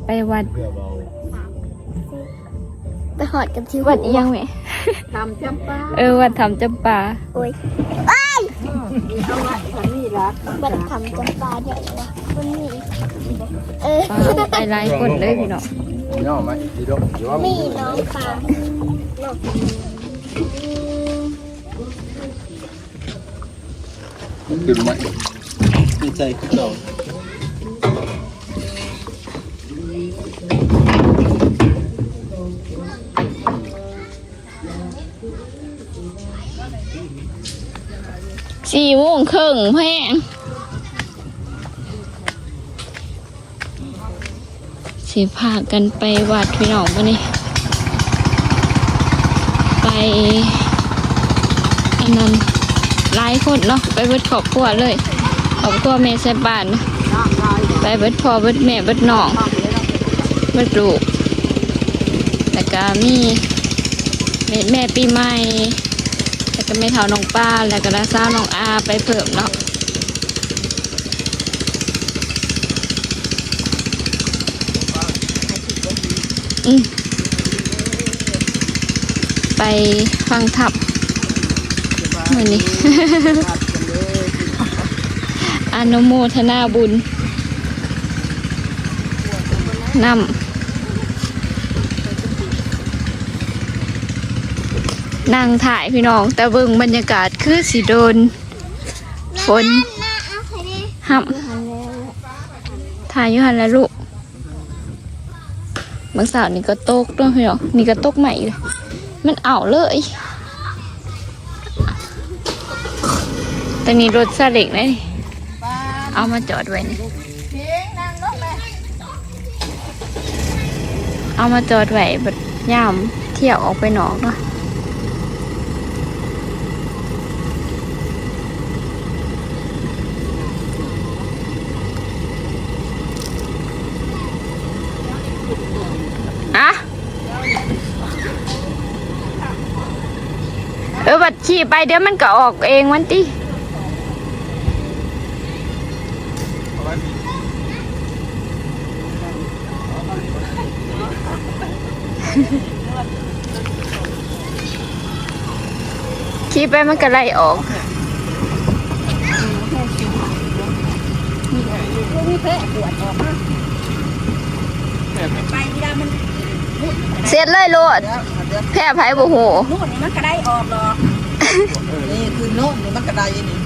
ໄປວັດ ໄປຮອດກັນທີ່ ວັດອີ່ຫຍັງແມ່? ຖ້ຳຈຳປາ ເອີ ວັດຖ້ຳຈຳປາ. ໂອ້ຍ ເອີ ເອົາໄວ້ຄັນນີ້ລະ ວັດຖ້ຳຈຳປາເດ້ ມັນມີ ເອີ ໄປຫຼາຍຄົນເດີພີ່ນ້ອງ. ມີນ້ອງປາ ຂຶ້ນມາອີກ ໃສ່ຄືເກົ່າ. ສີ່ໂມງເຄິ່ງແພງ. ຊິພາກັນໄປວັດພີ່ນ້ອງ ມື້ນີ້ ໄປ ອັນນັ້ນ ຫຼາຍຄົນເນາະ ໄປເບິດຄອບຄົວເລີຍ ຄອບຄົວແມ່ໃສ່ບ້ານ ໄປເບິດພໍ່ເບິດແມ່ເບິດນ້ອງ ເບິດລູກ ແລ້ວກະມີແມ່ ແມ່ປີໃໝ່ ແລ້ວກະແມ່ເຖົ້ານ້ອງປາ ແລ້ວກະນ້າສາວນ້ອງອາໄປເພີ່ມເນາະ. ອືມ ໄປຟັງທຳມື້ນີ້ ອະນຸໂມທະນາບຸນນຳ ນັ່ງຖ່າຍພີ່ນ້ອງ ແຕ່ເບິ່ງບັນຍາກາດຄືຊິໂດນ ຝົນ ຫ້ຳ ຖ່າຍຢູ່ຫັ້ນແຫຼະລູກ. ມື້ເຊົ້ານີ້ກໍຕົກເນາະພີ່ນ້ອງ ນີ້ກໍຕົກໃໝ່ຢູ່ ມັນເອົາເລີຍ. ແຕ່ນີ້ລົດຊາເລັງເດ້ ເອົາມາຈອດໄວ້ນີ້. ເອົາມາຈອດໄວ້ ບັດຍາມທ່ຽວອອກໄປນອກເນາະ. ອະ ເອີ ບັດຂີ່ໄປ ດຽວມັນກໍອອກເອງມັນຕິ. ຂີ່ໄປມັນກໍໄລ່ອອກ. ເຊັດເລີຍໂລດ ແພ້ໃຜບໍ່ຮູ້. ໂນ່ນນີ້ມັນກະໄດ້ອອກດອກ ນີ້ຄືໂນ່ນນີ້ມັນກະໄດ້ນີ້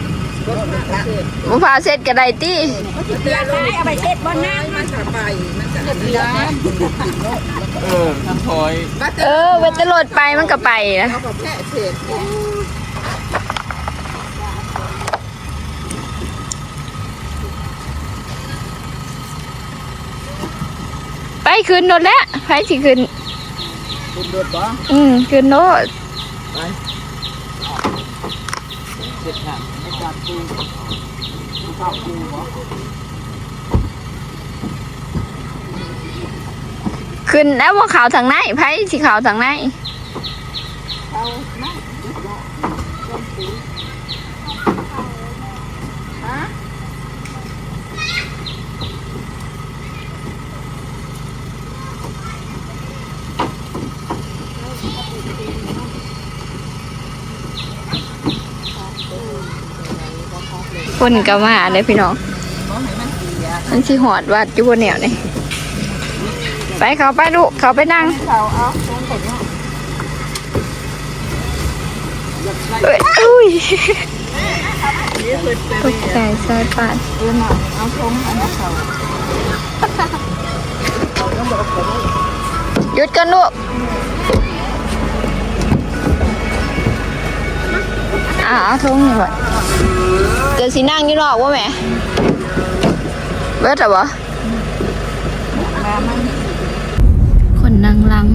ບໍ່ພາເຊັດກະໄດ້ຕິ. ມັນຊິເປີດໄວ້ເອົາໄປເຊັດບ່ອນນັ້ນ ມັນກະໄປ ມັນກະໄດ້ ເອີ ມັນຖອຍ ເອີ ເວັດແຕ່ລົດໄປມັນກະໄປນະ. ໄປຂຶ້ນລົດແລ້ວ ໃຜຊິຂຶ້ນ ຂຶ້ນລົດບໍ່? ອືມ ຂຶ້ນໂລດ ໄປ ເຮັດຫຍັງ ໃຫ້ຈັດປູ ເຂົ້າປູບໍ່? ຂຶ້ນແລ້ວບໍ່ ເຂົ້າທາງໃນ ໃຜຊິເຂົ້າທາງໃນ? ເຂົ້າໃນ ຮະ? ຄົນກໍມາເດ້ພີ່ນ້ອງ ມັນຊິຮອດວັດຢູ່ບໍ່ແນວນີ້. ໄປ ເຂົ້າໄປລູກ ເຂົ້າໄປນັ່ງ. ເອີຍ ອຸ້ຍ ຕົກໃຈສາຍປານ. ຢຸດກ່ອນລູກ. ອ່າ ເອົາຖົງນີ້ໄວ້. ເຈົ້າຊິນັ່ງຢູ່ນອກບໍ່ແມ່? ເບິດແລ້ວບໍ່? ຄົນນັ່ງຫຼັງ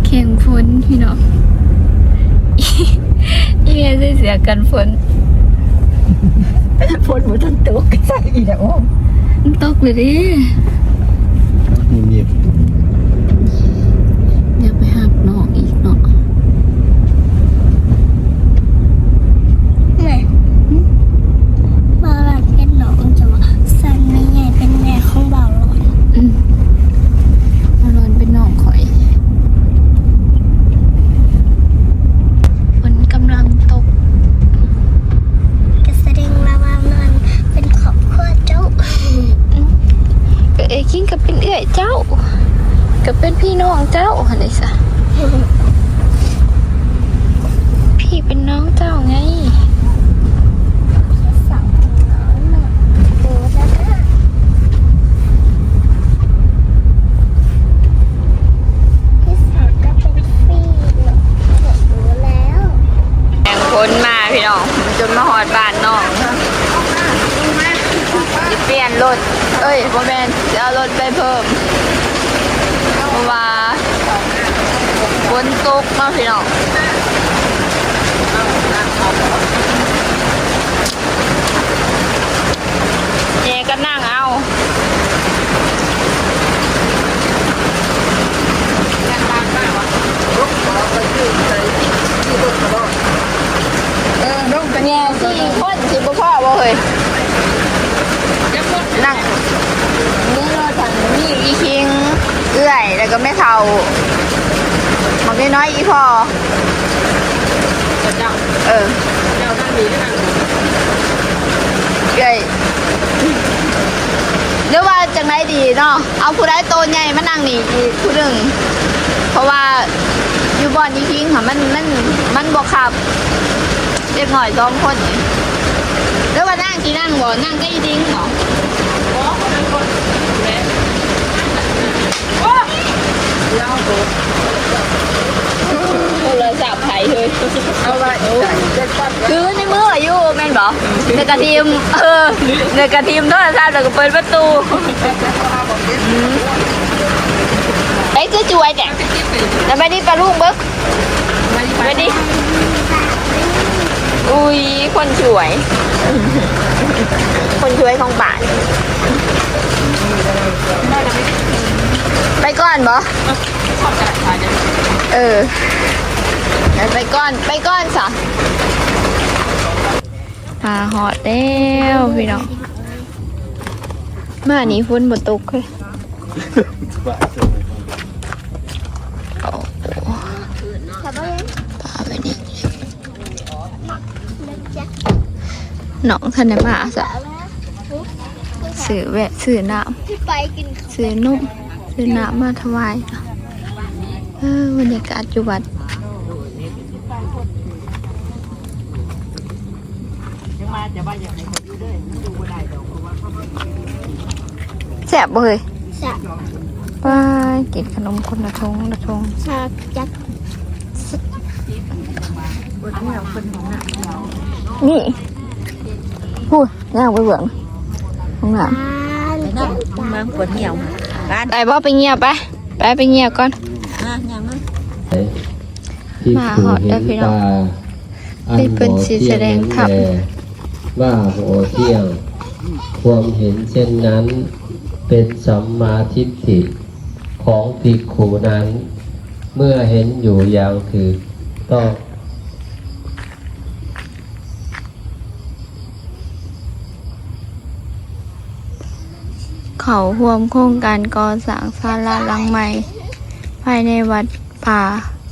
ແຂ່ງຝົນພີ່ນ້ອງ. ອີແມ່ໃສ່ເສື້ອກັນຝົນ. ຝົນບໍ່ທັນຕົກກໍໃສ່ອີກແລ້ວ. ໂອ້ ມັນຕົກແລ້ວເດ້. ຍິບໆ ຢ່າໄປຮັບນ້ອງອີກເນາະ. ແມ່ ຫຶ? ບ່າວລັດເປັນນ້ອງ ຈະວ່າ ສັນແມ່ໃຫຍ່ເປັນແມ່ຂອງບ່າວຫຼອດ. ຈິງກໍເປັນເອື້ອຍເຈົ້າ ກໍເປັນພີ່ນ້ອງເຈົ້າຫັ້ນເດຊະ ພີ່ເປັນນ້ອງເຈົ້າໄງ. ແຕ່ງຄົນມາພີ່ນ້ອງ ຈົນມາຮອດບ້ານນ້ອງ ຊິປ່ຽນລົດ ເອີຍ ບໍ່ແມ່ນ ຊິເອົາລົດໄປເພີ່ມ ເພາະວ່າຝົນຕົກເນາະພີ່ນ້ອງ. ແຍກກັນນັ່ງເອົາ. ແຍກສີ່ຄົນຊິບໍ່ພໍບໍ່ເຮີ້ຍ? ນັ່ງ ມີລົດຫັ້ນ ມີອີຄິງ ເອື້ອຍ ແລ້ວກໍແມ່ເຖົ້າ ບັກນ້ອຍໆ ອີພໍ່. ເອີ ເອື້ອຍ ຫຼືວ່າຈັ່ງໃດດີເນາະ? ເອົາຜູ້ໃດໂຕໃຫຍ່ມານັ່ງນີ້ອີກຜູ້ໜຶ່ງ ເພາະວ່າຢູ່ບ່ອນອີພິງຫັ້ນ ມັນ ມັນ ມັນບໍ່ຄັບ ເດັກນ້ອຍສອງຄົນນີ້ ຫຼືວ່ານາງຊິນັ່ງບໍ່? ນັ່ງກັບອີດິງບໍ່? ໂທລະສັບໃຜເຮີ້ຍ? ເອົາໄວ້ ຖືໃນມືຢູ່ແມ່ນບໍ່? ແລ້ວກະຖິ້ມ ເອີ ແລ້ວກະຖິ້ມໂທລະສັບ ແລ້ວກະເປີດປະຕູ. ໄປຄືຈວຍແທ້. ສະບາຍດີປ້າລຸງເບິ່ງ ສະບາຍດີ. ອຸ້ຍ ຄົນສວຍ ຄົນສວຍຂອງບ້ານ. ໄປກ່ອນບໍ່? ເອີ ໄປກ່ອນ ໄປກ່ອນຊະ. ມາຮອດແລ້ວພີ່ນ້ອງ ມານີ້ຝົນບໍ່ຕົກເລີຍ. ໂອ້ ປາໄວ້ນີ້ ນ້ອງທັນໄດ້ມາຊະ ຊື້ແວະຊື້ນ້ຳ ຊື້ນົມ ຊື້ນ້ຳມາຖວາຍ. ເອີ ບັນຍາກາດຢູ່ວັດ ແຊບບໍ່ເຮີ້ຍ? ແຊບ. ວ້າຍ ກິນຂະໜົມຄົນລະຖົງລະຖົງ ແຊບຈັດ. ນີ້ ພຸ້ນ ຍ່າງໄປເບິ່ງຫ້ອງນ້ຳ ໄປນຳ ເມືອງປວດຫ່ຽວ. ໄດ້ບໍ່? ໄປຍ່ຽວໄປ ໄປ ໄປຍ່ຽວກ່ອນ ມາ ຍ່າງມາ. ມາຮອດແລ້ວພີ່ນ້ອງ ເພິ່ນຊິສະແດງທຳ ວ່າບໍ່ທ່ຽງ ຄວາມເຫັນເຊັ່ນນັ້ນເປັນສຳມາທິດຖິຂອງພິກຂຸນັ້ນ ເມື່ອເຫັນຢູ່ຢ່າງຖືກຕ້ອງ. ເຂົ້າຮ່ວມໂຄງການກໍ່ສ້າງສາລາຫຼັງໃໝ່ ພາຍໃນວັດປ່າ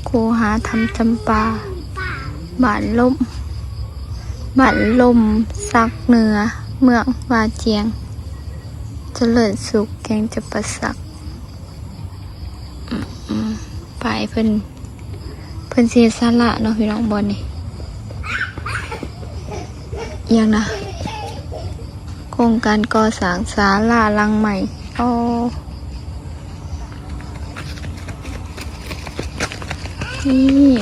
ຄູຫາທຳຈຳປາ ບ້ານລົມ ບ້ານລົມສັກເໜືອ ເມືອງວາຈຽງ ຈະເລີນສຸກ ແຂວງຈຳປາສັກ. ອືມ ໄປ ເພິ່ນ ເພິ່ນຊິເຮັດສາລາເນາະພີ່ນ້ອງ ບ່ອນນີ້ ອີຫຍັງນະ ໂຄງການກໍ່ສ້າງສາລາຫຼັງໃໝ່. ໂອ້ ນີ້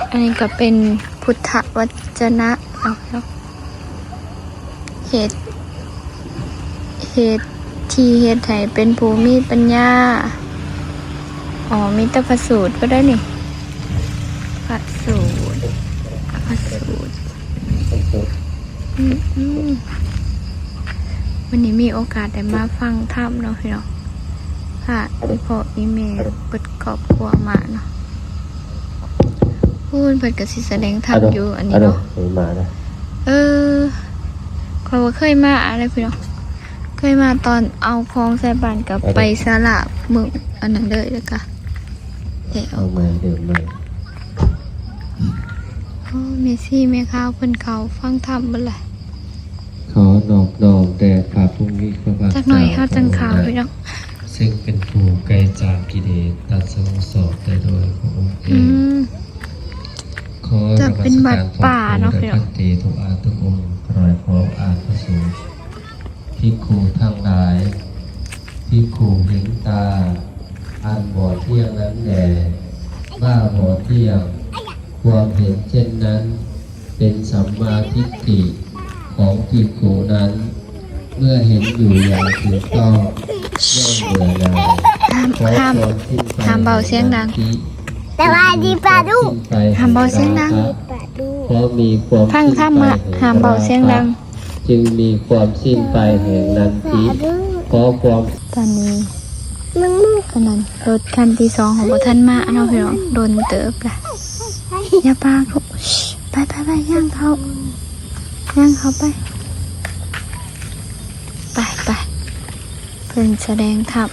ອັນນີ້ກໍເປັນພຸດທະວັດຈະນະເນາະ ເຮັດ ເຮັດ ທີ່ເຮັດໃຫ້ເປັນຜູ້ມີປັນຍາ. ອໍ ມີແຕ່ພະສູດບໍ່ໄດ້ນີ້ ພະສູດ ພະສູດ. ອືມ ອືມ ມື້ນີ້ມີໂອກາດໄດ້ມາຟັງທຳເນາະພີ່ນ້ອງ ພາອີ່ພໍ່ອີ່ແມ່ເບິດຄອບຄົວມາເນາະ. ພຸ້ນ ເພິ່ນກໍຊິສະແດງທຳຢູ່ອັນນີ້ເນາະ. ເອີ ຂ້ອຍບໍ່ເຄີຍມາເລີຍພີ່ນ້ອງ ເຄີຍມາຕອນເອົາຂອງໃສ່ບ້ານ ກັບໄປສາລາມື້ອັນນັ້ນເລີຍ ແລ້ວກະໄດ້ອອກມາເດີມໃໝ່. ໂອ້ ແມ່ຊີແມ່ຂາວເພິ່ນເຂົ້າຟັງທຳເບິດລະ. ຂໍນອບ ນ້ອມແດ່ພະຜູ້ມີພະພາກເຈົ້າ ຈັກໜ້ອຍເຮົາຈັ່ງເຂົ້າ ພະອົງໃດ ພີ່ນ້ອງ ເຊິ່ງເປັນຜູ້ໄກຈາກກິເລດ ຕັດສະຮູ້ຊອບໄດ້ໂດຍພະອົງເອງ. ອືມ ຂໍນະມັດສະການຂອບຄຸນ ພະເຖລະອານຸວົງ ຫຼາຍພໍ່ອານຸວົງ ພິກຂຸທັງຫຼາຍ, ພິກຂຸເຫັນຕາ ອັນບໍ່ທ່ຽງນັ້ນແລ ວ່າບໍ່ທ່ຽງ, ຄວາມເຫັນເຊັ່ນນັ້ນ ເປັນສຳມາທິດຖິຂອງພິກຂຸນັ້ນ ເມື່ອເຫັນຢູ່ຢ່າງຖືກຕ້ອງ ຍ່ອມເບື່ອໜ່າຍ. ຫ້າມ ຫ້າມ ຫ້າມເວົ້າສຽງດັງ. ສະຫວັດດີປ້າລຸງ. ຫ້າມເວົ້າສຽງດັງ. ເພາະມີຄວາມສິ້ນໄປແຫ່ງລາຄະ ຈຶ່ງມີຄວາມສິ້ນໄປແຫ່ງນັນທິ. ເພາະຄວາມ ຕອນນີ້ ອັນນັ້ນ ລົດຄັນທີສອງຂອງບໍ່ທັນມາເນາະ ພີ່ນ້ອງ ດົນເຕີບລະ. ຢ່າປາກລູກ ໄປ ໄປ ໄປ ຍ່າງເຂົ້າ ຍ່າງເຂົ້າໄປ ໄປ ໄປ. ເພິ່ນສະແດງທຳ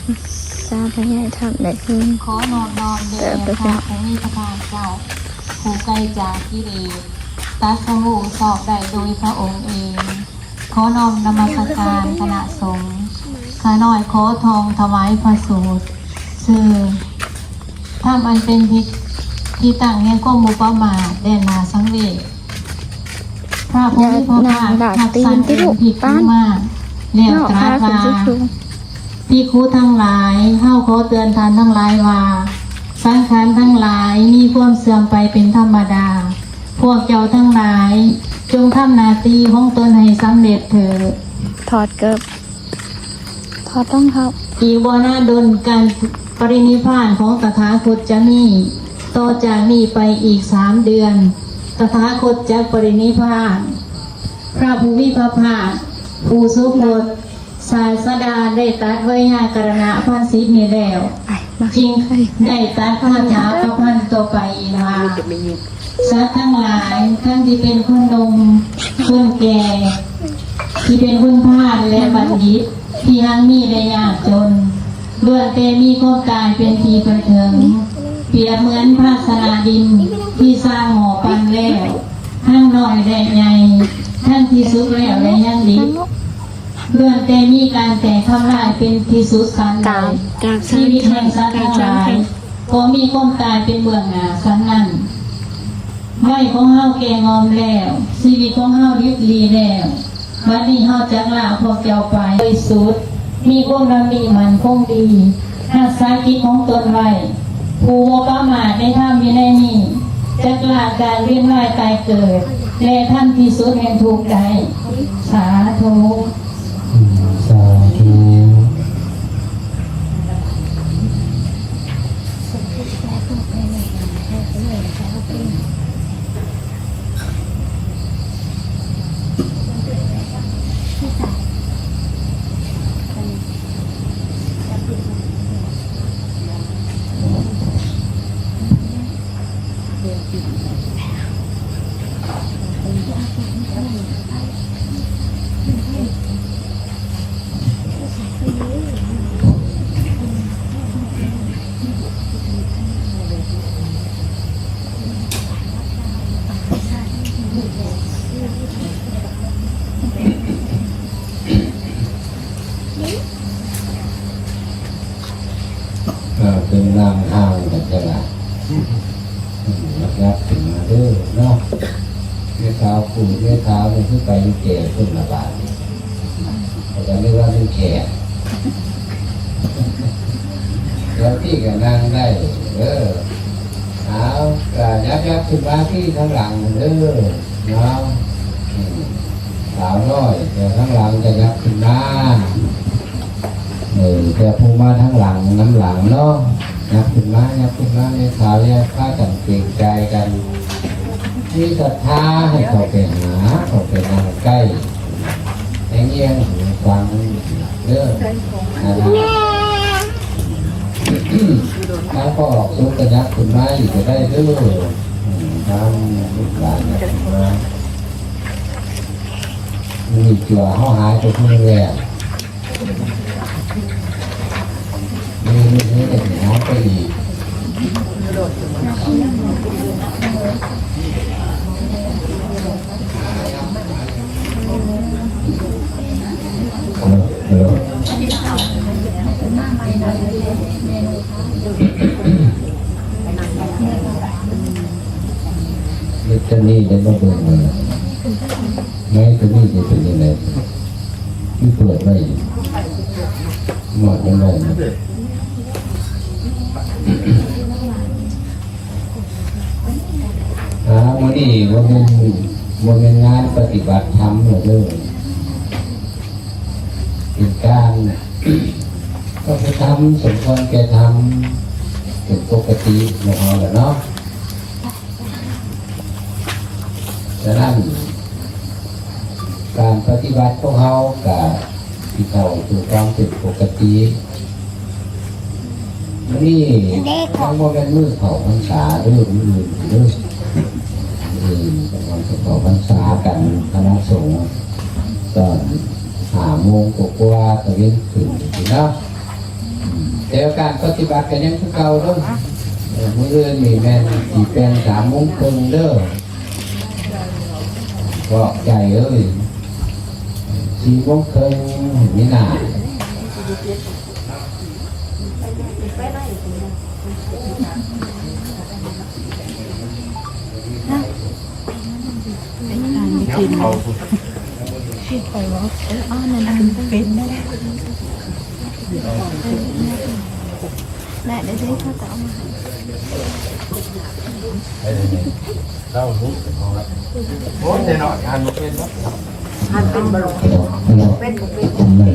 ສາທະຍາຍທຳໄດ້ເພິ່ນ ຂໍນອບນ້ອມແດ່ພະຜູ້ມີພະພາກເຈົ້າ ຜູ້ໄກຈາກກິເລດ ຕັດສະຮູ້ຊອບໄດ້ໂດຍພະອົງເອງ. ຂໍນ້ອມນະມັດສະການຄະນະສົງ. ຂ້ານ້ອຍຂໍທ່ອງຖວາຍພະສູດ ຊື່ ທຳອັນເປັນທີ່ ທີ່ຕັ້ງແຫ່ງຄວາມບໍ່ປະໝາດ ແລະໜ້າສັງເວດ. ພະຜູ້ມີພະພາກຮັກສັນເປັນພິກຂຸມາກ ແລ້ວຕລັດວ່າ ພິກຂຸທັງຫຼາຍ, ເຮົາຂໍເຕືອນທ່ານທັງຫຼາຍວ່າ ສັງຂານທັງຫຼາຍມີຄວາມເສື່ອມໄປເປັນທຳມະດາ. ພວກເຈົ້າທັງຫຼາຍ ຈົ່ງທຳໜ້າທີ່ຂອງຕົນໃຫ້ສຳເລັດເຖີດ. ຖອດເກີບ ຖອດລອງເທົ້າ. ອີກບໍ່ນາດົນ ການປະລິນິບພານຂອງຕະຖາຄົດຈະມີ. ຕໍ່ຈາກນີ້ໄປອີກສາມເດືອນ ຕະຖາຄົດຈະປະລິນິບພານ. ພະຜູ້ມີພະພາກ ຜູ້ສົມບົດ ສາດສະດາໄດ້ຕັດໄວຍາກະລະນະພັນສິບນີ້ແລ້ວ ຈຶ່ງໄດ້ຕັດຄາຖາປະພັນຕໍ່ໄປອີກວ່າ ສັດທັງຫຼາຍ ທັງທີ່ເປັນຄົນໜຸ່ມ ຄົນແກ່ ທີ່ເປັນຄົນພານ ແລະບັນດິດ ທີ່ຮັ່ງມີ ແລະຍາກຈົນ ລ້ວນແຕ່ມີຄວາມຕາຍເປັນທີ່ໄປເຖິງ. ປຽບເໝືອນພາຊະນະດິນທີ່ສ້າງໝໍ້ປັ້ນແລ້ວ ທັງນ້ອຍ ແລະໃຫຍ່ ທັງທີ່ສຸກແລ້ວ ແລະຍັງດິບ ລ້ວນແຕ່ມີການແຕກທຳລາຍເປັນທີ່ສຸດສັນໃດ. ຊີວິດແຫ່ງສັດທັງຫຼາຍກໍມີຄວາມຕາຍເປັນເບື້ອງໜ້າສັນນັ້ນ. ໄວຂອງເຮົາແກ່ງອມແລ້ວ, ຊີວິດຂອງເຮົາດິບຫຼີ່ແລ້ວ. ບັດນີ້ເຮົາຈັກລາພວກເຈົ້າໄປ. ບໍລິສຸດ, ມີຄວາມດຳລິໝັ້ນຄົງດີ, ຮັກສາຈິດຂອງຕົນໄວ້. ຜູ້ບໍ່ປະໝາດໃນທຳວິໄນນີ້ ຈັກລາການວຽນວ່າຍຕາຍເກີດ ແລະທັນທີ່ສຸດແຫ່ງທຸກໄດ້. ສາທຸ. ອືມ ສາທຸ. ເອີ ເປັນນາງທາງກັນຈະລະ ອືມ ຍັບໆຂຶ້ນມາເດີເນາະ. ແມ່ຂາວ ຜູ້ແມ່ຂາວນີ້ຄືໄປຢູ່ແກ່ພຸ້ນລະບາດນີ້ ເຂົາກໍນຶກວ່າເປັນແຂກ ແລ້ວພີ່ກໍນັ່ງໄດ້ເດີ. ເອົາ ກໍຍັບໆຂຶ້ນມາພີ່ທາງຫຼັງເດີເນາະ. ອືມ ສາວນ້ອຍແຕ່ທາງຫຼັງກໍຍັບຂຶ້ນມາ. ເອີ ແຕ່ຜູ້ມາທາງຫຼັງ ນຳຫຼັງເນາະ ຍັບຂຶ້ນມາ ຍັບຂຶ້ນມາ ແມ່ຂາວ ຢ່າພາກັນເກງໃຈກັນ ມີສັດທາໃຫ້ເຂົ້າໄປຫາ ເຂົ້າໄປນັ່ງໃກ້ ໃຫ້ງຽງຫູຟັງເດີ. ທາງພໍ່ອອກສຸກກໍຍັບຂຶ້ນມາອີກກໍໄດ້ເດີ. ອືມ ທາງລູກຫຼານຍັບຂຶ້ນມາ ມີຕົວເຮົາຫາຍໄປຜູ້ໜຶ່ງແລ້ວ. ນີ້ໆ ໄປອີກ. ເຮັດຕົວນີ້ໄດ້ມາເບິ່ງເບິ່ງ ໃນຕົວນີ້ຈະເປັນຈັ່ງໃດ? ຄືເປີດໄວ້ຢູ່ ໝອດຍັງໄດ້ຢູ່. ອ່າ ມື້ນີ້ບໍ່ແມ່ນ ບໍ່ແມ່ນງານປະຕິບັດທຳເດີ ເປັນການ ກໍຄືທຳ ສົມຄວນແກ່ທຳ ເປັນປົກກະຕິຂອງເຮົາແຫຼະເນາະ. ສະນັ້ນ ການປະຕິບັດຂອງເຮົາກະຊິເຂົ້າສູ່ຄວາມເປັນປົກກະຕິ. ມື້ນີ້ຍັງບໍ່ແມ່ນມື້ເຂົ້າພັນສາເດີ ມື້ອື່ນເດີ ມື້ອື່ນເພິ່ນກຳລັງຈະເຂົ້າພັນສາກັນ ຄະນະສົງ ຕອນຫ້າໂມງກວ່າໆ ຕາເວັນຂຶ້ນຊີ້ນະ. ແຕ່ການປະຕິບັດກໍຍັງຄືເກົ່າເດີ. ເອີ ມື້ອື່ນນີ້ແມ່ນຊິແຕ່ງສາມໂມງເຄິ່ງເດີ ພວກໃຫຍ່ເອີຍ, ສີ່ໂມງເຄິ່ງມີໜ້າ. ເປັນການໄປກິນ ເອົາ ຊິໄປເວົ້າ ເອີ ອັນນັ້ນເປັນໄດ້ ໄດ້ ໄດ້ ເຂົາຈະເອົາມາໃຫ້ ເອີ ເຈົ້າຮູ້ ໂອ້ຍ ແນ່ນອນ ອ່ານບໍ່ເປັນເນາະ ອ່ານເປັນບໍ່ລູກ ເປັນ ເປັນ ເປັນ ມັນ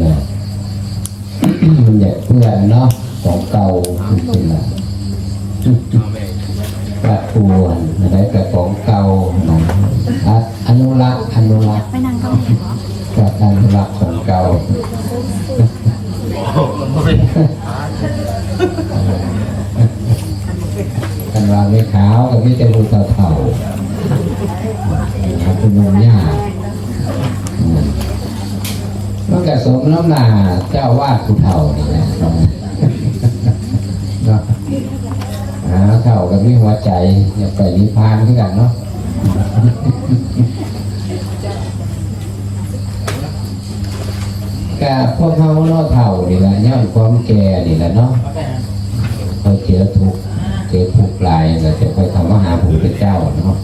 ຢາກເປື້ອນເນາະ ຂອງເກົ່າ ຄືຊິລະ ປະກວນໄດ້ແຕ່ຂອງເກົ່ານະ ອະ ອະນຸລັກ ອະນຸລັກ ໄປນັ່ງເກົ້າອີ່ບໍ? ກໍອະນຸລັກຂອງເກົ່າ. ຄັນວ່າແມ່ຂາວກໍມີແຕ່ຜູ້ເຖົ້າໆ ຜູ້ໜຸ່ມຍາກ ອືມ ມັນກະສົມນຳໜ້າເຈົ້າອາວາດຜູ້ເຖົ້ານີ້ແຫຼະເນາະ ເນາະ ຫາເຖົ້າກໍມີຫົວໃຈ ຢາກໄປນິບພານຄືກັນເນາະ. ກະພວກເຮົາເນາະ ເຖົ້ານີ້ລະ ຍ້ອນຄວາມແກ່ນີ້ລະເນາະ ຄ່ອຍເຈີທຸກ ເຈີທຸກຫຼາຍ ແລ້ວຈະຄ່ອຍເຂົ້າມາຫາພະພຸດທະເຈົ້າເນາະ.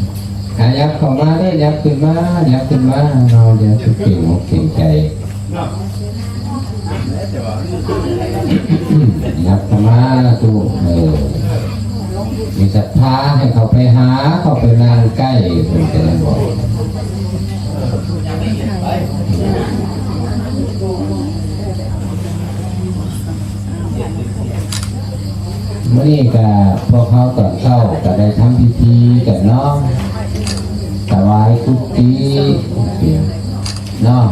ອ່າ ຫຍັບເຂົ້າມາເດີ ຫຍັບຂຶ້ນມາ ຫຍັບຂຶ້ນມາເນາະ ຢ່າໄປເກງອົກເກງໃຈ. ອືມ ຫຍັບເຂົ້າມາຕູ້ ເອີ ມີສັດທາໃຫ້ເຂົ້າໄປຫາ ເຂົ້າໄປນັ່ງໃກ້ເພິ່ນ ຈະໄດ້ບອກ. ມື້ນີ້ກະພວກເຮົາຕອນເຊົ້າກະໄດ້ທຳພິທີກັນເນາະ ຖວາຍກຸຕິເນາະ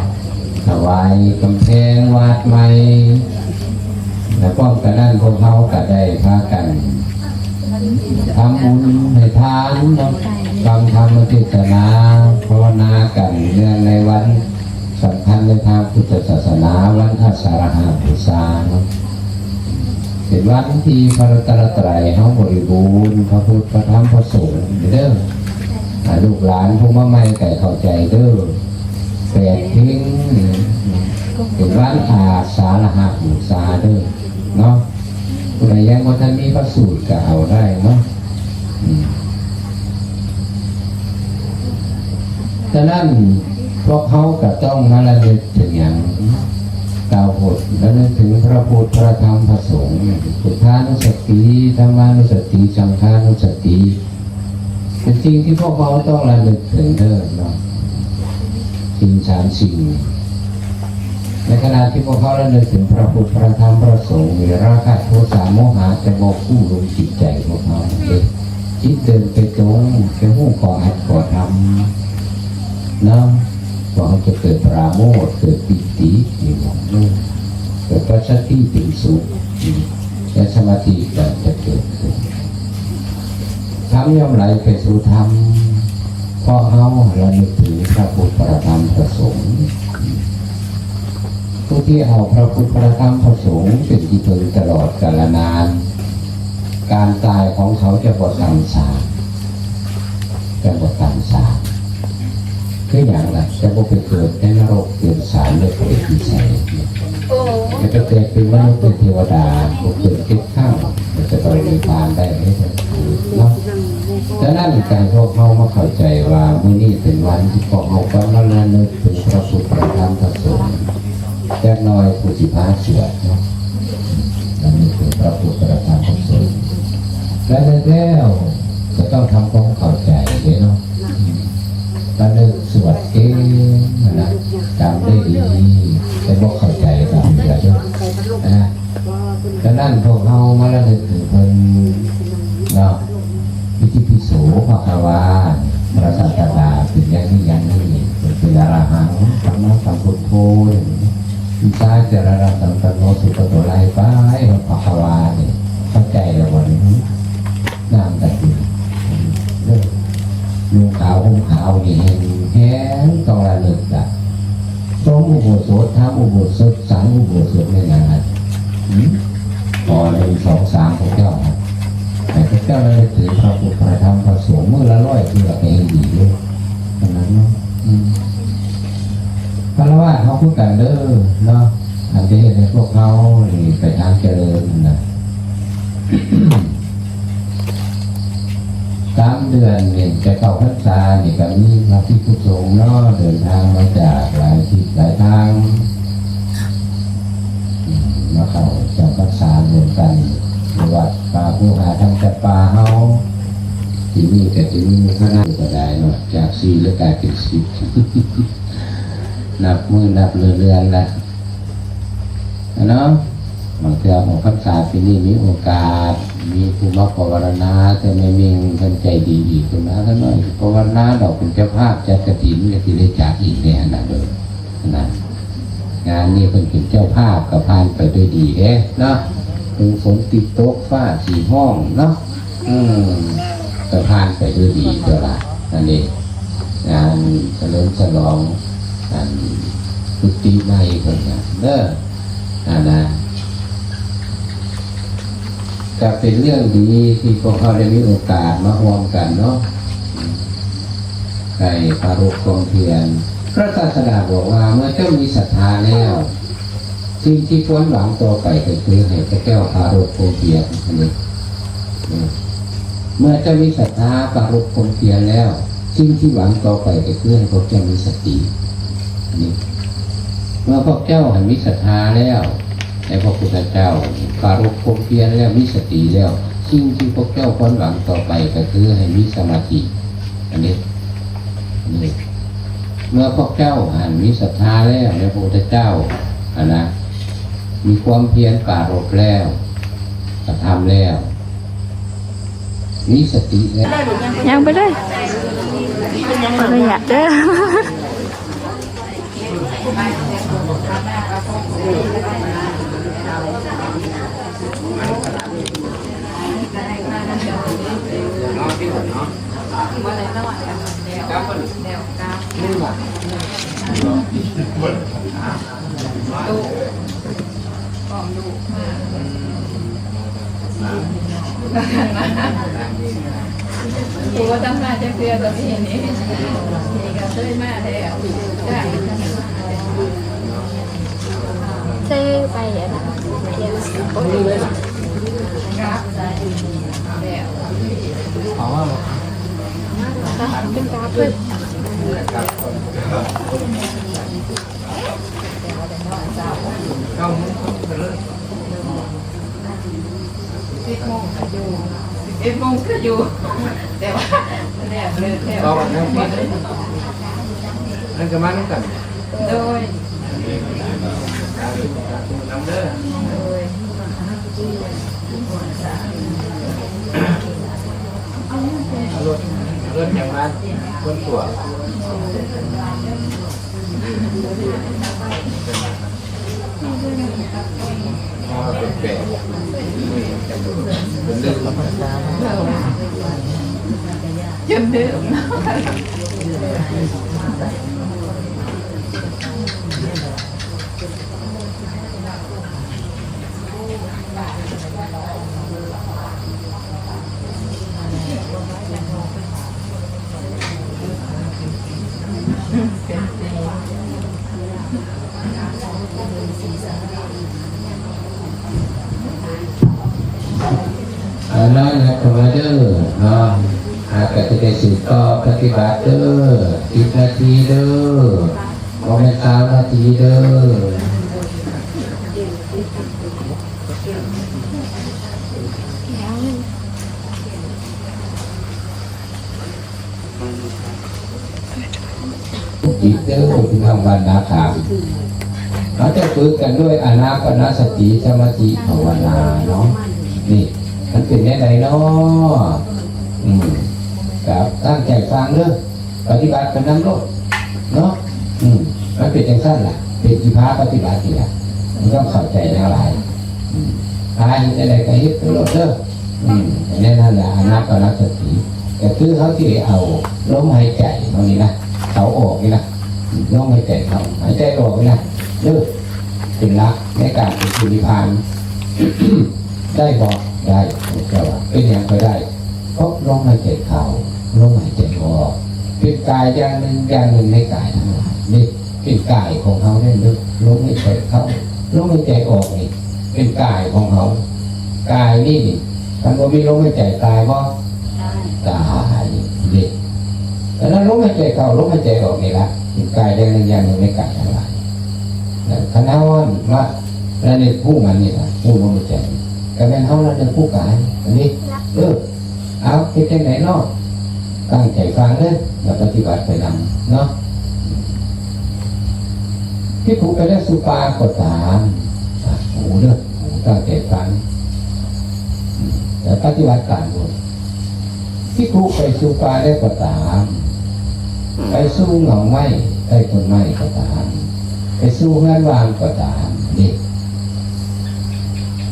ຖວາຍກຳແພງວັດໃໝ່ ແລະ ພ້ອມກັນນັ້ນພວກເຮົາກະໄດ້ພາກັນທຳບຸນໃຫ້ທານເນາະ ຟັງທຳເທດສະໜາ ພາວະນາກັນເນື່ອງໃນວັນ ສຳຄັນໃນທາງພຸດທະສາສະໜາ ວັນອາສາລະຫະບູຊາເນາະ ເປັນວັນທີ່ພະລັດຕະນະໄຕເຮົາບໍລິບູນ ພະພຸດ ພະທຳ ພະສົງເດີ. ອ່າ ລູກຫຼານຜູ້ມາໃໝ່ກໍໃຫ້ເຂົ້າໃຈເດີ ແປດເພັງນີ້ເປັນວັນອາສາລະຫະບູຊາເດີເນາະ. ຜູ້ໃດຍັງບໍ່ທັນມີພະສູດກໍເອົາໄດ້ເນາະ. ອືມ ສະນັ້ນ ພວກເຮົາກໍຕ້ອງມາລະນຶກເຖິງຫຍັງ? ກ່າວບົດລະນຶກເຖິງພະພຸດ ພະທຳ ພະສົງ ພຸດທານຸສະຕິ ທຳມານຸສະຕິ ສັງຄານຸສະຕິ ເປັນສິ່ງທີ່ພວກເຮົາຕ້ອງລະນຶກເຖິງເດີເນາະ ສິ່ງສາມສິ່ງນີ້. ໃນຂະນະທີ່ພວກເຮົາລະນຶກເຖິງພະພຸດ ພະທຳ ພະສົງນີ້ ລາຄະ ໂທສະ ໂມຫະ ຈະບໍ່ກູ້ລົງຈິດໃຈພວກເຮົາເດ້. ຈິດເດີນໄປຕົງ ຈະຮູ້ຂໍ້ອັດຂໍ້ທຳເນາະ ພວກເຮົາຈະເກີດປະໂມດ ເກີດປີຕິ ເກີດປັດສະຕິເປັນສຸກ ແລະ ສະມາທິກໍຈະເກີດຂຶ້ນ. ທຳຍ່ອມໄຫຼໄປສູ່ທຳ ເພາະເຮົາລະນຶກເຖິງພະພຸດ ພະທຳ ພະສົງ. ຜູ້ທີ່ເອົາພະພຸດ ພະທຳ ພະສົງເປັນທີ່ເພິ່ງຕະຫຼອດກາລະນານ ການຕາຍຂອງເຂົາຈະບໍ່ຕ່ຳຊານ ຈະບໍ່ຕ່ຳຊານ. ຄືຫຍັງລະ? ຈະບໍ່ໄປເກີດໃນນະລົກ ເປັນສານ ຫຼື ເປດ ຢູ່ໃສ. ແຕ່ເກີດເປັນມະນຸດເປັນເທວະດາ ບໍ່ເກີນເຈັດຄັ້ງ ກໍຈະປະລິນິບພານໄດ້ເນາະ. ສະນັ້ນ ການພວກເຮົາມາເຂົ້າໃຈວ່າມື້ນີ້ເປັນວັນທີ່ພວກເຮົາຄວນມາລະນຶກເຖິງພະພຸດ ພະທຳ ພະສົງ ຈັກໜ່ອຍຜູ້ຊິພາສວດເນາະ ລະນຶກເຖິງພະພຸດ ພະທຳ ພະສົງ ລະນຶກແລ້ວກໍຕ້ອງທຳຄວາມເຂົ້າໃຈເດ້ເນາະ. ລະນຶກສວດເກັ່ງຫັ້ນນະ ຈຳໄດ້ດີ ແຕ່ບໍ່ເຂົ້າໃຈບາງເທື່ອເດ້ ຫັ້ນນະ. ສະນັ້ນພວກເຮົາມາລະນຶກເຖິງເພິ່ນເນາະ ອິຕິປິໂສ ພະຄະວາ ພະສັດສະດາເປັນຢ່າງນີ້ ຢ່າງນີ້ ເປັນອະລະຫັງ ສຳມາສຳພຸດໂທ ວິຊາຈາລະນະສັມປັນໂນ ສຸກະໂຕ ໄລ່ໄປຮອດພະຄະວານີ້ ເຂົ້າໃຈແລ້ວບໍ່ນີ້? ງາມກັນດີ ເອີ ນຸ່ງຂາວຫົ່ມຂາວນີ້ແຮງ ແຮງຕ້ອງລະນຶກລະ ສົງອຸໂບສົດ ທຳອຸໂບສົດ ສັງອຸໂບສົດ ແມ່ນຫຍັງຫັ້ນ? ຫຶ? ຂໍ້ໜຶ່ງ ສອງ ສາມ ພວກເຈົ້າ ໃຫ້ພວກເຈົ້າລະນຶກເຖິງພະພຸດ ພະທຳ ພະສົງ ມື້ລະຮ້ອຍເທື່ອກໍແຮງດີເດ້ ເທົ່ານັ້ນເນາະ. ອືມ ຄາລະວາດເຮົາຄືກັນເດີເນາະ ອັນຈະເຮັດໃຫ້ພວກເຮົານີ້ໄປທາງຈະເລີນຫັ້ນນະ. ສາມເດືອນນີ້ຈະເຂົ້າພັນສານີ້ ກໍມີພະພິກຂຸສົງເນາະ ເດີນທາງມາຈາກຫຼາຍທິດຫຼາຍທາງ ອືມ ມາເຂົ້າຈຳພັນສາລວມກັນຢູ່ວັດປ່າພູຜາທຳຈຳປາເຮົາ. ທີ່ນີ້ກໍຈະມີຄະນະກໍໄດ້ເນາະ ຈາກສີ່ເຫຼືອກາຍເປັນສິບ ນັບມື້ນັບເດືອນລະ ເນາະ. ບາງເທື່ອອອກພັນສາປີນີ້ມີໂອກາດ ມີຜູ້ມາປະວາລະນາ ແຕ່ແມ່ມິ່ງເພິ່ນໃຈດີອີກ ເພິ່ນວ່າ ຂ້ານ້ອຍປະວາລະນາດອກ ເປັນເຈົ້າພາບຈັດກະຖິນ ກໍຊິໄດ້ຈັດອີກແດ່ນະເດີ ນະ. ງານນີ້ເພິ່ນເປັນເຈົ້າພາບ ກໍຜ່ານໄປດ້ວຍດີເດ້ເນາະ. ເຖິງຝົນຕິດຕົກ ຟ້າຊິຮ້ອງເນາະ ເອີ ກໍຜ່ານໄປດ້ວຍດີຕົວລະ ອັນນີ້ ງານສະເຫຼີມສະຫຼອງ ອັນ ກຸຕິໃໝ່ເພິ່ນນະເດີ ອັນນະ ກໍເປັນເລື່ອງດີທີ່ພວກເຮົາໄດ້ມີໂອກາດມາຮ່ວມກັນເນາະ ໃຫ້ປາລົບຄວາມພຽນ. ພະສາສະດາບອກວ່າ ເມື່ອເຈົ້າມີສັດທາແລ້ວ ສິ່ງທີ່ຄວນຫວັງຕໍ່ໄປກໍຄືໃຫ້ພວກເຈົ້າປາລົບຄວາມພຽນ ອັນນີ້ ເມື່ອເຈົ້າມີສັດທາປາລົບຄວາມພຽນແລ້ວ ສິ່ງທີ່ຫວັງຕໍ່ໄປກໍຄືໃຫ້ພວກເຈົ້າມີສະຕິ ອັນນີ້ ເມື່ອພວກເຈົ້າໃຫ້ມີສັດທາແລ້ວໃນພະພຸດທະເຈົ້າ ປາລົບຄວາມພຽນແລ້ວ ມີສະຕິແລ້ວ ສິ່ງທີ່ພວກເຈົ້າຄວນຫວັງຕໍ່ໄປກໍຄືໃຫ້ມີສະມາທິ ອັນນີ້ ນີ້ ເມື່ອພວກເຈົ້າຫັ້ນມີສັດທາແລ້ວໃນພະພຸດທະເຈົ້າຫັ້ນນະ ມີຄວາມພຽນປາລົບແລ້ວ ກະທຳແລ້ວ ມີສະຕິແລ້ວ ຍ່າງໄປເລີຍ ອະນຸຍາດເດີ. ກູບໍ່ທັນມາຈັກເທື່ອຕອນນີ້ນີ້ ນີ້ກໍເຄີຍມາແລ້ວ ໃສ່ໄປອັນນັ້ນ ເອົາມາ ເປັນຕາເພິ່ນ ເກົ້າໂມງ ສິບເອັດໂມງກໍຢູ່ ສິບເອັດໂມງກໍຢູ່ ແຕ່ວ່າແລ້ວເລີກແລ້ວ ເອົາອັນນັ້ນ ນັ້ນກໍມານຳກັນ ໂດຍ ສາທຸ ສາທຸນຳເດີ ໂດຍ ລົດ ລົດຫຍັງມາ ຄົນຕົວະ ແປກໆ ຈົນລືມ ຈົນລືມ ເປັນປີ ເປັນສີສັນ ເຂົ້າມາເດີເນາະ ຫາກະຊິໄດ້ສືບຕໍ່ປະຕິບັດເດີ ສິບນາທີເດີ ບໍ່ແມ່ນຊາວນາທີເດີ. ອີກເດີ ພີ່ນ້ອງບ້ານນາຂາມ ເຮົາຈະຝຶກກັນດ້ວຍອານາປານະສະຕິ ສະມາທິ ພາວະນາເນາະ. ນີ້ ມັນເປັນແນວໃດເນາະ? ອືມ ກໍຕັ້ງໃຈຟັງເດີ ປະຕິບັດໄປນຳໂລດເນາະ. ອືມ ມັນເປັນຈັ່ງຊັ້ນລະ ເປັນທີ່ພາປະຕິບັດນີ້ລະ ມັນຕ້ອງເຂົ້າໃຈແນວຫຼາຍ. ອືມ ຖ້າເຮັດຈັ່ງໃດກໍເຮັດໄປໂລດເດີ. ອືມ ແນວນັ້ນລະ ອານາປານະສະຕິ ກໍຄືເຮົາຊິເອົາລົມຫາຍໃຈເຮົານີ້ນະ ເຂົ້າອອກນີ້ນະ ລົມຫາຍໃຈເຂົ້າ ຫາຍໃຈອອກນີ້ນະ ເດີ ເປັນຫຼັກໃນການໄປສູ່ນິບພານ ໄດ້ບໍ່? ໄດ້. ເຈົ້າວ່າ ເປັນຫຍັງຄ່ອຍໄດ້? ເພາະລົມຫາຍໃຈເຂົ້າ ລົມຫາຍໃຈອອກ ເປັນກາຍຢ່າງໜຶ່ງ ຢ່າງໜຶ່ງໃນກາຍທັງຫຼາຍນີ້ ເປັນກາຍຂອງເຮົາເດ້ ລົມຫາຍໃຈເຂົ້າ ລົມຫາຍໃຈອອກນີ້ ເປັນກາຍຂອງເຮົາ. ກາຍນີ້ນີ້ ຄັນບໍ່ມີລົມຫາຍໃຈຕາຍບໍ່? ຕາຍເດ້. ສະນັ້ນ ລົມຫາຍໃຈເຂົ້າ ລົມຫາຍໃຈອອກນີ້ລະ ເປັນກາຍຢ່າງໜຶ່ງ ຢ່າງໜຶ່ງໃນກາຍທັງຫຼາຍ. ຄັນເຮົາມາລະນຶກຮູ້ມັນນີ້ລະ ຮູ້ລົມຫາຍໃຈ ກໍແມ່ນເຮົາລະນຶກຮູ້ກາຍ ອັນນີ້ ເອີ ເອົາ ເຮັດຈັ່ງໃດເນາະ? ຕັ້ງໃຈຟັງເດີ ແລ້ວປະຕິບັດໄປນຳເນາະ. ພິກຂຸໄປແລ້ວສູ່ປ່າກໍຕາມ ອ່າ ຮູ້ເດີ ຮູ້ ຕັ້ງໃຈຟັງ ແລ້ວປະຕິບັດຕາມໂລດ. ພິກຂຸໄປສູ່ປ່າແລ້ວກໍຕາມ ໄປສູ່ເຫງົາໄມ້ໃຕ້ຕົ້ນໄມ້ກໍຕາມ ໄປສູ່ເຮືອນວ່າງກໍຕາມ ນີ້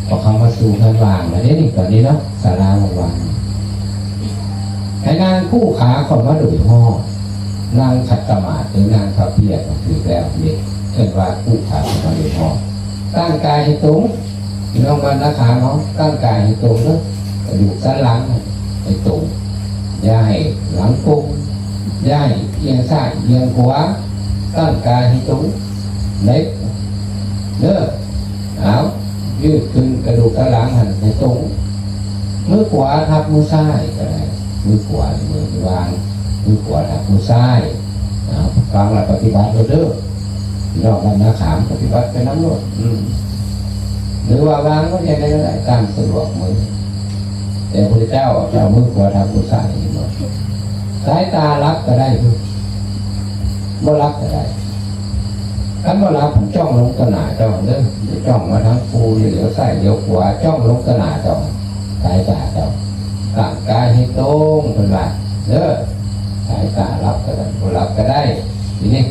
ເພາະເຂົາມາສູ່ເຮືອນວ່າງແລ້ວເດ້ນີ້ ຕອນນີ້ເນາະ ສາລາວ່າງໆ ໃຫ້ນັ່ງຄູ່ຂາເຂົ້າມາໂດຍຮອບ ນັ່ງຂັດຕະໝາດ ຫຼື ນັ່ງພັບພຽບກໍຖືກແລ້ວເດ້ ເອີ້ນວ່າຄູ່ຂາເຂົ້າມາໂດຍຮອບ ຕັ້ງກາຍໃຫ້ຕົງ. ພີ່ນ້ອງບ້ານນາຂາມເຮົາ ຕັ້ງກາຍໃຫ້ຕົງເດີ ກະດູກສັນຫຼັງໃຫ້ຕົງ ຢ່າໃຫ້ຫຼັງໂກ່ງ ຢ່າໃຫ້ອຽງຊ້າຍອຽງຂວາ ຕັ້ງກາຍໃຫ້ຕົງເດ້ ເດີ. ເອົາ ຢືດຂຶ້ນກະດູກສັນຫຼັງຫັ້ນໃຫ້ຕົງ ມືຂວາທັບມືຊ້າຍກໍໄດ້ ມືຂວາ ມືວາງ ມືຂວາທັບມືຊ້າຍ. ເອົາ ຟັງແລ້ວປະຕິບັດໂລດເດີ ພີ່ນ້ອງບ້ານນາຂາມ ປະຕິບັດໄປນຳໂລດ. ອືມ ຫຼືວ່າວາງໄວ້ຈັ່ງໃດກໍໄດ້ ຕາມສະດວກມື ແຕ່ພະພຸດທະເຈົ້າ ເຈົ້າເອົາມືຂວາທັບມືຊ້າຍ ເຫັນບໍ່? ສາຍຕາຫຼັບກໍໄດ້ ບໍ່ຫຼັບກໍໄດ້. ຄັນບໍ່ຫຼັບ ຈ້ອງລົງຕໍ່ໜ້າເຈົ້າເດີ ຢ່າຈ້ອງມາທາງຜູ້ ຢ່າຫຼຽວຊ້າຍຫຼຽວຂວາ ຈ້ອງລົງຕໍ່ໜ້າເຈົ້າ ສາຍຕາເຈົ້າ ຕັ້ງກາຍໃຫ້ຕົງ ເພິ່ນວ່າເດີ ສາຍຕາຫຼັບກໍໄດ້ ບໍ່ຫຼັບກໍໄດ້. ທີນີ້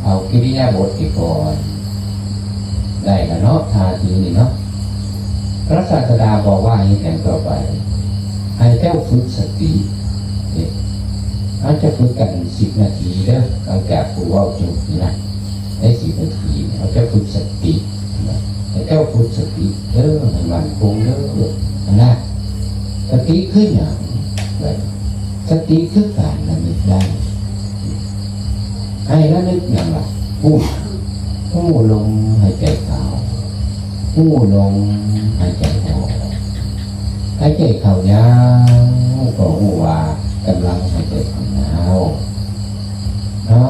ເອົາກິລິຍາບົດນີ້ກ່ອນ ໄດ້ລະເນາະ ທ່າທີນີ້ເນາະ. ພະສາສະດາບອກວ່າໃຫ້ເຮັດຫຍັງຕໍ່ໄປ? ໃຫ້ເຈົ້າຝຶກສະຕິ ເດ້ ເຮົາຈະຝຶກກັນສິບນາທີເດີ ຫຼັງຈາກຜູ້ເວົ້າຈົບນີ້ນະ ໃນສິບນາທີເຮົາຈະຝຶກສະຕິ ໃຫ້ເຈົ້າຝຶກສະຕິເດີ ໃຫ້ໝັ້ນຄົງເດີ ຫັ້ນນະ. ສະຕິຄືຫຍັງ? ສະຕິຄືການລະນຶກໄດ້. ໃຫ້ລະນຶກຫຍັງລະ? ຮູ້ ຮູ້ລົມຫາຍໃຈເຂົ້າ ຮູ້ລົມຫາຍໃຈອອກ. ຫາຍໃຈເຂົ້າຍາວກໍຮູ້ວ່າກຳລັງຫາຍໃຈເຂົ້າຍາວ ຫາ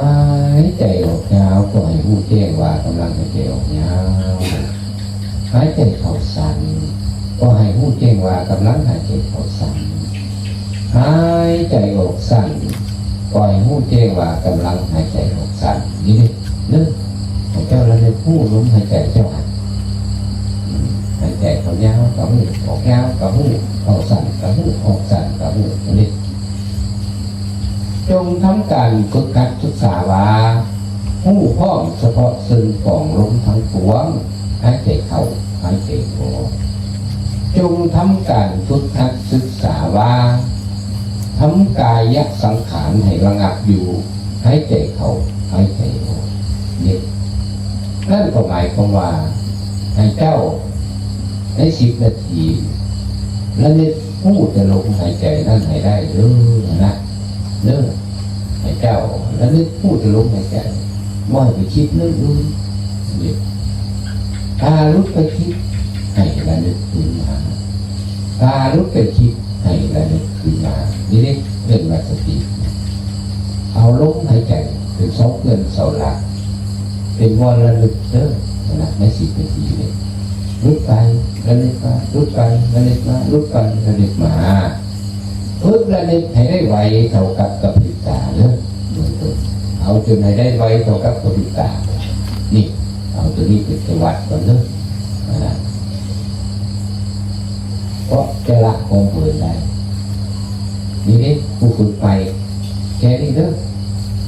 ຍໃຈອອກຍາວກໍໃຫ້ຮູ້ແຈ້ງວ່າກຳລັງຫາຍໃຈອອກຍາວ. ຫາຍໃຈເຂົ້າສັ້ນ ກໍໃຫ້ຮູ້ແຈ້ງວ່າກຳລັງຫາຍໃຈເຂົ້າສັ້ນ ຫາຍໃຈອອກສັ້ນ ກໍໃຫ້ຮູ້ແຈ້ງວ່າກຳລັງຫາຍໃຈອອກສັ້ນ. ນີ້ເດີ ໜຶ່ງ ໃຫ້ເຈົ້າລະນຶກຮູ້ລົມຫາຍໃຈເຈົ້າຫັ້ນ ອືມ ຫາຍໃຈເຂົ້າຍາວກໍຮູ້ ອອກຍາວກໍຮູ້ ເຂົ້າສັ້ນກໍຮູ້ ອອກສັ້ນກໍຮູ້ ນີ້. ຈົ່ງທຳການຝຶກຫັດສຶກສາວ່າ ຮູ້ພ້ອມສະເພາະເຊິ່ງກອງລົມທັງປວງ ຫາຍໃຈເຂົ້າ ຫາຍໃຈອອກ. ຈົ່ງທຳການຝຶກຫັດສຶກສາວ່າ ທຳກາຍະສັງຂານໃຫ້ລະງັບຢູ່ ຫາຍໃຈເຂົ້າ ຫາຍໃຈອອກ. ນີ້ ນັ້ນກໍໝາຍຄວາມວ່າ ໃຫ້ເຈົ້າໃນສິບນາທີ ລະນຶກຮູ້ແຕ່ລົມຫາຍໃຈນັ້ນໃຫ້ໄດ້ເດີ ຫັ້ນນະ ເດີ. ໃຫ້ເຈົ້າລະນຶກຮູ້ແຕ່ລົມຫາຍໃຈ ບໍ່ໃຫ້ໄປຄິດເລື່ອງອື່ນ. ນີ້ ຖ້າຫຼຸດໄປຄິດ ໃຫ້ລະນຶກຄືນມາ ຖ້າຫຼຸດໄປຄິດ ໃຫ້ລະນຶກຄືນມາ ນີ້ເດ້ ເອີ້ນວ່າສະຕິ. ເອົາລົມຫາຍໃຈເປັນເສົາເກື້ອນເສົາຫຼັກ ເປັນບ່ອນລະນຶກເດີ ນະ ໃນສິບນາທີນີ້. ຫຼຸດໄປລະນຶກມາ ຫຼຸດໄປລະນຶກມາ ຫຼຸດໄປລະນຶກມາ. ຝຶກລະນຶກໃຫ້ໄດ້ໄວເທົ່າກັບກະພິບຕາເດີ. ເບິ່ງຕົວ ເອົາຈົນໃຫ້ໄດ້ໄວເທົ່າກັບກະພິບຕາ. ນີ້ ເອົາຕົວນີ້ເປັນຕົວວັດກ່ອນເດີ. ອາ ເພາະຈະລະຄວາມເພີນໄດ້. ນີ້ເດ້ ຜູ້ຝຶກໃໝ່ ແຄ່ນີ້ເດີ.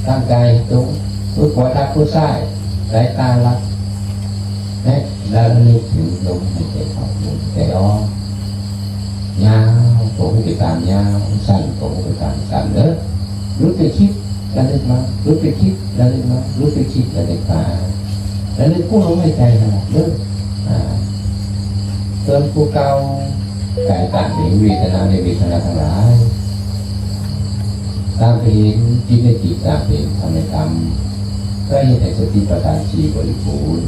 ຕັ້ງກາຍໃຫ້ຕົງ ມືຂວາທັບມືຊ້າຍ ສາຍຕາຫຼັບ ແລະ ລະນຶກເຖິງລົມຫາຍໃຈເຂົ້າ ລົມຫາຍໃຈອອກ. ຍາວກໍຮູ້ໄປຕາມຍາວ ສັ້ນກໍຮູ້ໄປຕາມສັ້ນເດີ. ຫຼຸດໄປຄິດ ລະນຶກມາ ຫຼຸດໄປຄິດ ລະນຶກມາ ຫຼຸດໄປຄິດ ລະນຶກມາ ລະນຶກຮູ້ລົມຫາຍໃຈຫັ້ນລະເດີ. ອາ ສ່ວນຜູ້ເກົ່າ ກາຍຕາມໄປເຫັນເວທະນາໃນເວທະນາທັງຫຼາຍ ຕາມໄປເຫັນຈິດໃນຈິດ ຕາມໄປເຫັນທຳໃນທຳ ກໍເຮັດໃຫ້ສະຕິປະທານສີ່ບໍລິບູນ.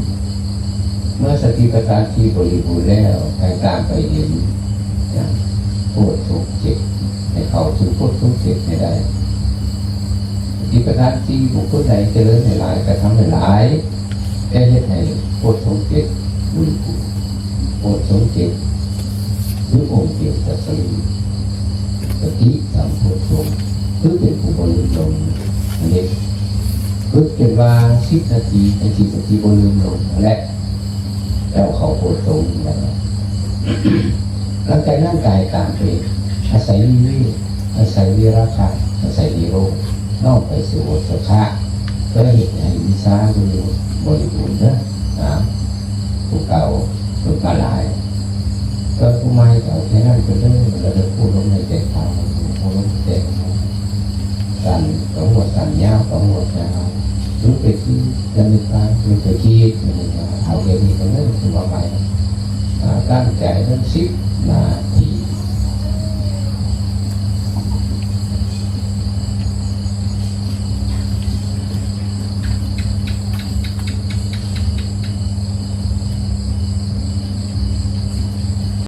ເມື່ອສະຕິປະທານສີ່ບໍລິບູນແລ້ວ ໃຫ້ຕາມໄປເຫັນຫຍັງ? ໂພດຊົງເຈັດ ໃຫ້ເຂົ້າສູ່ໂພດຊົງເຈັດໃຫ້ໄດ້. ສະຕິປະທານສີ່ ບຸກຄົນໃດຈະເລີນໃຫ້ຫຼາຍ ກະທຳໃຫ້ຫຼາຍ ຈະເຮັດໃຫ້ໂພດຊົງເຈັດບໍລິບູນ. ໂພດຊົງເຈັດ ຄືອົງເອກສັດສະລີ ສະຕິສຳໂພດຊົງ ຄືເປັນຜູ້ບໍ່ລືມຫຼົງ. ອັນນີ້ຝຶກຈົນວ່າສິບນາທີ ໃຫ້ສິບນາທີບໍ່ລືມຫຼົງ ແລະ ເຈົ້າເຂົ້າໂພດຊົງແລ້ວ. ຫຼັງຈາກນັ້ນກາຍຕາມເອງ ອາໄສວິເວກ ອາໄສວິລະຄະ ອາໄສນິໂຣດ ນ້ອມໄປສູ່ໂອສະຖະ ເພື່ອເຮັດໃຫ້ວິຊາບໍລິ ບໍລິບູນເດີ. ນະ ຜູ້ເກົ່າເພິ່ນມາຫຼາຍ ສ່ວນຜູ້ໃໝ່ກໍເອົາແຄ່ນັ້ນກໍເດີ. ລະນຶກຮູ້ລົມຫາຍໃຈເຂົ້າ ຮູ້ລົມຫາຍໃຈອອກ. ສັ້ນກໍຮູ້ວ່າສັ້ນ ຍາວກໍຮູ້ວ່າຍາວ. ຫຼຸດໄປຄິດ ລະນຶກໄປ ຫຼຸດໄປຄິດ ລະນຶກໄປ. ເອົາແຄ່ນີ້ກໍເລີຍ ຖືວ່າໃໝ່. ອາ ຕັ້ງໃຈເບິ່ງສິບນາທີ.